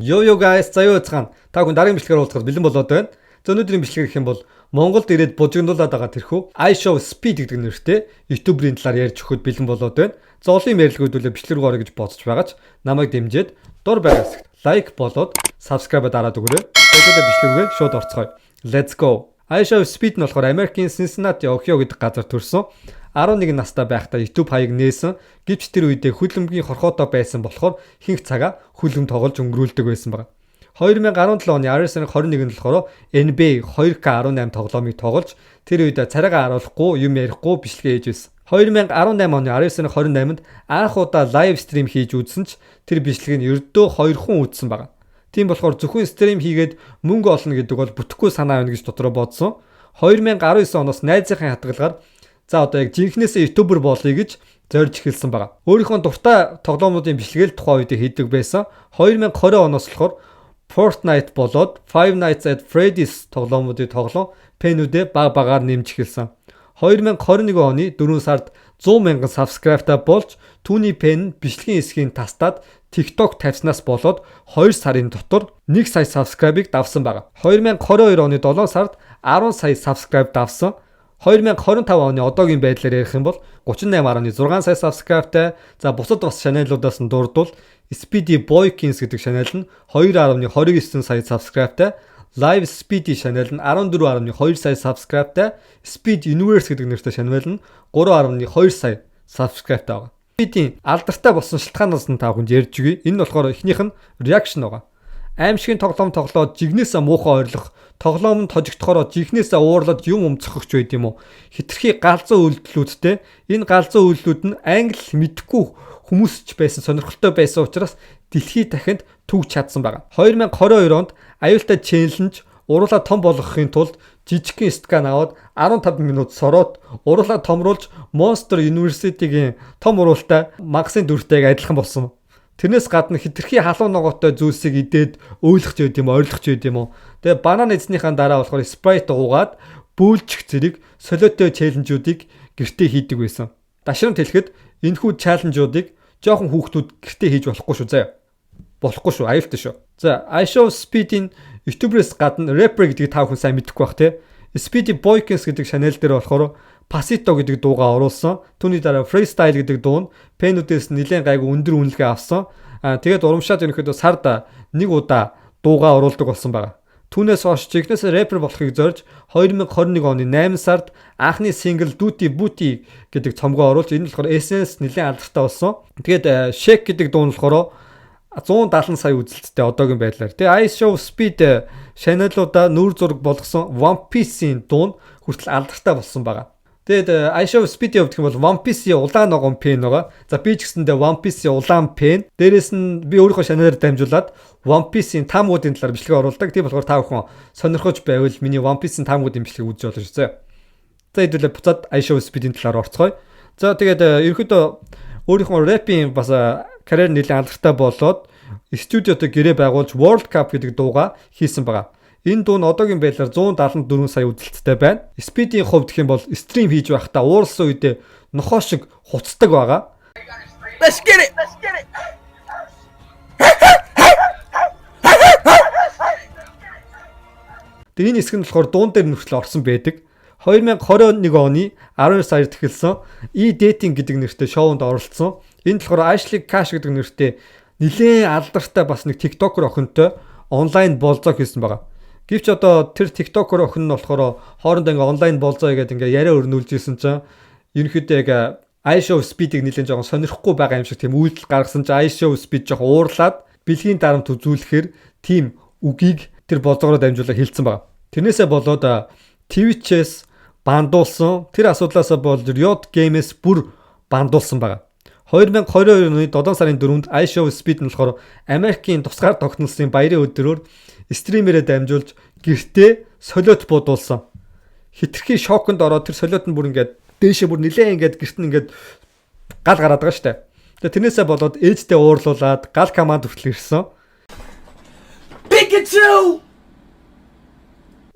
Yo yo guys, за юу яцгаана. Та бүхэн дараагийн бичлэгээр уулзахад бэлэн болоод байна. За, өнөөдрийн бичлэгээр гэх юм бол Монголд ирээд бужигнуулаад байгаа тэрхүү IShowSpeed гэдэг нэртэй YouTuber-ийн талаар ярьж өгөхөд бэлэн болоод байна. За, олон юм ярилцгүйдүүлээ бичлэг рүү орё гэж бодож байгаа ч намайг дэмжиж дор байгаа хэсэгт like болоод subscribe дараад өгөөрэй. Тэгээд бичлэг рүүгээ шууд орцгоё. Let's go. IShowSpeed нь болохоор Америкийн Cincinnati, Ohio гэдэг газар төрсөн. 11 настай байхдаа YouTube хаяг нээсэн. Гэвч тэр үедээ хөлбөмбөгийн хорхоодоо байсан болохоор ихэнх цагаа хөлбөмбөг тоглож өнгөрүүлдэг байсан байна. 2017 оны 10 сарын 21-нд болохоор NBA 2K18 тоглоомыг тоглож, тэр үед царайгаа харуулахгүй, юм ярихгүй бичлэгээ хийж байсан. 2018 оны 10 сарын 28-нд анх удаа live stream хийж үзсэн ч тэр бичлэгийг нь ердөө 2 хүн үзсэн байна. Тийм болохоор зөвхөн stream хийгээд мөнгө олно гэдэг бол бүтэхгүй санаа байна гэж дотроо бодсон. 2019 оноос найзынхаа хатгалгаар за одоо яг жинхнээсээ YouTuber болъё гэж зорж эхэлсэн байна. Өөрийнхөө дуртай тоглоомнуудын бичлэгээл тухайн үед хийдэг байсан. 2020 оноос болохоор Fortnite болоод Five Nights at Freddy's тоглоомуудыг тоглон fan үүдээ баг багаар нэмж эхэлсэн. 2021 оны 4 сард 100 мянган subscribe-тай болж, түүний fan бичлэгийн хэсгийг тастаад TikTok тавьснаас болоод 2 сарын дотор 1 сая subscribe-ыг давсан байна. 2022 оны 7 сард 10 сая subscribe давсан. 2025 оны одоогийн байдлаар ярих юм бол 38.6 сая subscribe-тай. За, бусад бас channel-уудаас нь дурдвал Speedy Boykins гэдэг channel нь 2.29 сая subscribe-тай. Live Speedy channel нь 14.2 сая subscribe-тай. Speed Universe гэдэг нэртэй channel нь 3.2 сая subscribe-тай байгаа. Speedy-ийн алдартай болсон шалтгаанаас нь та бүхэнд ярьж өгье. Энэ нь болохоор эхнийх нь reaction байгаа. Аймшгийн тоглоом тоглоод жигнэсээ муухай ойрлох, тоглоом нь тожигдохороо жинхнээсээ уурлаад юм өмцөхөгч байд юм уу. Хэтэрхий галзуу үйлдэлүүдтэй. Энэ галзуу үйлдэлүүд нь англи мэдэхгүй хүмүүс ч байсан сонирхолтой байсан учраас дэлхийд дахинд түгж чадсан байна. 2022 онд аюултай challenge уруулаа том болгохын тулд жижигхэн стакан аваад 15 минут сороод уруулаа томруулж Monster University-гийн том уруултай магасын дүртэйг адилхан болсон. Тэрнээс гадна хэтэрхий халуун ногоотой зүйлсийг идээд өөлөх ч байд юм уу, орилох ч байд юм уу. Тэгээ банан идснийхаа дараа болохоор Sprite уугаад бөөлжих зэрэг солиотой challenge уудыг гэртээ хийдэг байсан. Дашрамт хэлэхэд энэхүү challenge уудыг жоохон хүүхдүүд гэртээ хийж болохгүй шүү заяа. Болохгүй шүү, аюултай шүү. За, IShowSpeed-ийн YouTuber-ээс гадна rapper гэдгийг та бүхэн сайн мэдэхгүй бах, те. Speedy Boykins гэдэг channel дээр болохоор Pasito гэдэг дуугаа оруулсан. Түүний дараа Freestyle гэдэг дуу нь fan үүдээс нэлээд гайгүй өндөр үнэлгээ авсан. Аа, тэгээд урамшаад ерөнхийдөө сард нэг удаа дуугаа оруулдаг болсон байна. Түүнээс хойш жинхнээсээ рэпер болохыг зорж 2021 оны 8 сард анхны single Duty Booty гэдэг цомгоо оруулж, энэ нь болохоор Essence нэлээд алдартай болсон. Тэгээд Shake гэдэг дуу нь болохоор 170 сая үзэлттэй одоогийн байдлаар. Тэгээ IShowSpeed channel-уудаа нүүр зураг болгосон One Piece-ийн дуу нь хүртэл алдартай болсон байгаа. Тэгээд IShowSpeed-ийн хувьд гэх юм бол One Piece-ийн улаан ногоон fan байгаа. За, би ч гэсэндээ One Piece-ийн улаан fan. Дээрээс нь би өөрийнхөө channel-аар дамжуулаад One Piece-ийн таамгуудын талаар бичлэг оруулдаг. Тийм болохоор та бүхэн сонирхож байвал миний One Piece-ийн таамгуудын бичлэгийг үзэж болно шүү. За, хэдүүлээ буцаад IShowSpeed-ийн талаар орцгоё. За, тэгээд ерөнхийдөө өөрийнхөө рэпийн бас карьер нэлээд алдартай болоод студиотой гэрээ байгуулж World Cup гэдэг дуугаа хийсэн байгаа. Энэ дуу нь одоогийн байдлаар 174 сая үзэлттэй байна. Speed-ийн хувьд гэх юм бол stream хийж байхдаа уурласан үедээ нохоо шиг хуцдаг байгаа. Let's get it. Let's get it. Тэгээ энэ хэсэг нь болохоор дуун дээр нүртэл орсон байдаг. 2021 оны 12 сард эхэлсэн E-Dating гэдэг нэртэй шоунд оролцсон. Энэ болохоор Ashley Cash гэдэг нэртэй нэлээд алдартай бас нэг TikToker охинтой онлайн болзоо хийсэн байгаа. Гэвч одоо тэр TikToker охин нь болохоор хоорондоо ингээ онлайн болзоо гэдэг ингээ яриа өрнүүлж исэн чинь ерөнхийдөө яг IShowSpeed-ийг нэлээд жоохон сонирхгүй байгаа юм шиг тийм үйлдэл гаргасан чинь IShowSpeed жоохон уурлаад бэлгийн дарамт үзүүлэхээр тийм үгийг тэр болзоогоор дамжуулаад хэлсэн байгаа. Тэрнээсээ болоод Twitch-ээс ban дуулсан. Тэр асуудлаасаа болж Riot Games бүр ban дуулсан байгаа. 2022 оны 7 сарын 4-нд IShowSpeed нь болохоор Америкийн тусгаар тогтнолын баярын өдрөөр stream ээрээ дамжуулж гэртээ солиот буудуулсан. Хэтэрхий шоконд ороод тэр солиот нь бүр ингээд дээшээ бүр нилээн ингээд гэрт нь ингээд гал гараад байгаа штэ. Тэгээ тэрнээсээ болоод ээжтэй уурлуулад гал команд хүртэл ирсэн. Pikachu!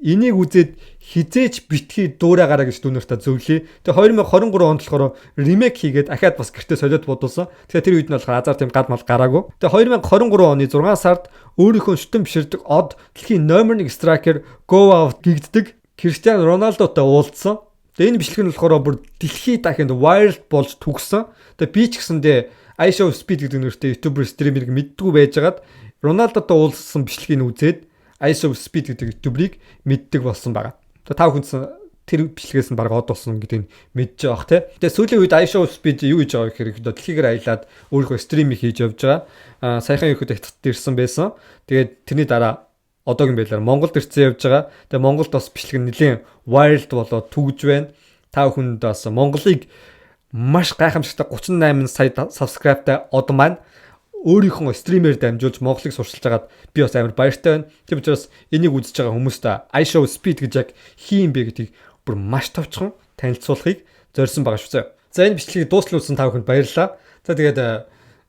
Энийг үзээд хэзээ ч битгий дуурайгаарай гэж дүү нартай зөвлөе. Тэгээ 2023 онд болохоор remake хийгээд ахиад бас гэртээ солиод буудуулсан. Тэгээ тэр үед нь болохоор азар тийм гад мал гараагүй. Тэгээ 2023 оны 6 сард өөрийнхөө шүтэн биширдэг од, дэлхийн номер 1 striker, GOAT гэгддэг Криштиано Роналдотой уулзсан. Тэгээ энэ бичлэг нь болохоор бүр дэлхийд дахинд viral болж түгсэн. Тэгээ би ч гэсэндээ IShowSpeed гэдэг нэртэй YouTuber streamer-ыг мэддэггүй байжгаад Роналдотой уулзсан бичлэгийг үзээд IShowSpeed гэдэг YouTuber-ыг мэддэг болсон байгаа. Тэгээ та бүхэн тэр бичлэгээс нь баг од болсон гэдгийг мэдж байгаа бах, тий. Тэгээ сүүлийн үед IShowSpeed юу хийж байгаа гэхээр ерөөдөө дэлхийгээр аялаад өөрийнхөө stream-ийг хийж явж байгаа. Саяхан ерөөдөө Хятадд ирсэн байсан. Тэгээд тэрний дараа одоогийн байдлаар Монголд ирсэн явж байгаа. Тэгээ Монголд бас бичлэг нь нэлээд viral болоод түгж байна. Та бүхэнд бас Монголыг маш гайхамшигтай 38 сая subscribe-тай од маань өөрийнхөө stream-ээр дамжуулж Монголыг сурчилж байгаад би бас амар баяртай байна. Тийм учраас энийг үзэж байгаа хүмүүстээ IShowSpeed гэж яг хэн юм бэ гэдгийг бүр маш товчхон танилцуулахыг зорьсон байгаа шүү дээ. За, энэ бичлэгийг дуустал үзсэн та бүхэнд баярлалаа. За, тэгээд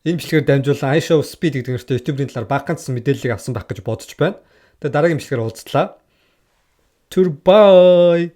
энэ бичлэгээр дамжуулан IShowSpeed гэдэг нэртэй YouTuber-ийн талаар бага ганцсан мэдээллийг авсан байх гэж бодож байна. Тэгээд дараагийн бичлэгээр уулзлаа. Түр bye.